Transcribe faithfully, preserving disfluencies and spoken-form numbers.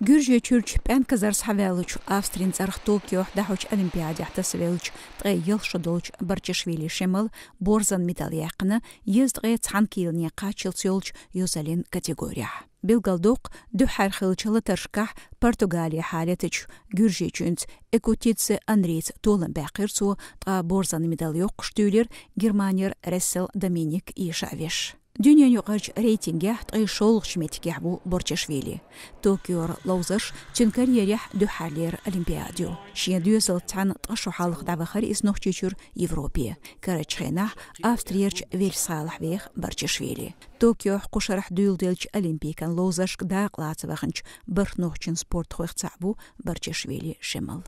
Гуьржийчуьрчу пӀенказар схьаваьллачу Австрин цӀарах Токиохь дахьочу Олимпиадехь тасавеллачу ткъе ялх шо долчу Барчашвили Шемала борзан медаль яьккхина, езткъе цхьана килонна кхаччалц йолчу йозаллин категорехь. Билгалдоккху, дуьххьара хиллачу латаршкахь Португалехьа летачу гуьржичуьнца Экутидзе Анрица толам баьккхира цо, ткъа борзан медаль йоккхуш дуьйлира Германера Рессел Доминик йиша а веш. Дуьненаюкъарчу рейтингехь ткъе шолгӀачу меттигехь ву Барчашвили. Токиора ловзарш цуьнан карьерехь дуьххьарлера Олимпиада ю. Шен доьзалца цхьаьна ткъа шо хьалха дӀавахара иза Нохчийчуьра Европе. Карарчу хенахь Австриерчу Вельс-гӀалахь веха Барчашвили. Токиохь кху шарахь дуьйладеллачу Олимпикан ловзаршка дакъалаца ваханчу бархӀ нохчийн спортхойх цхьаъ ву Барчашвили Шемал.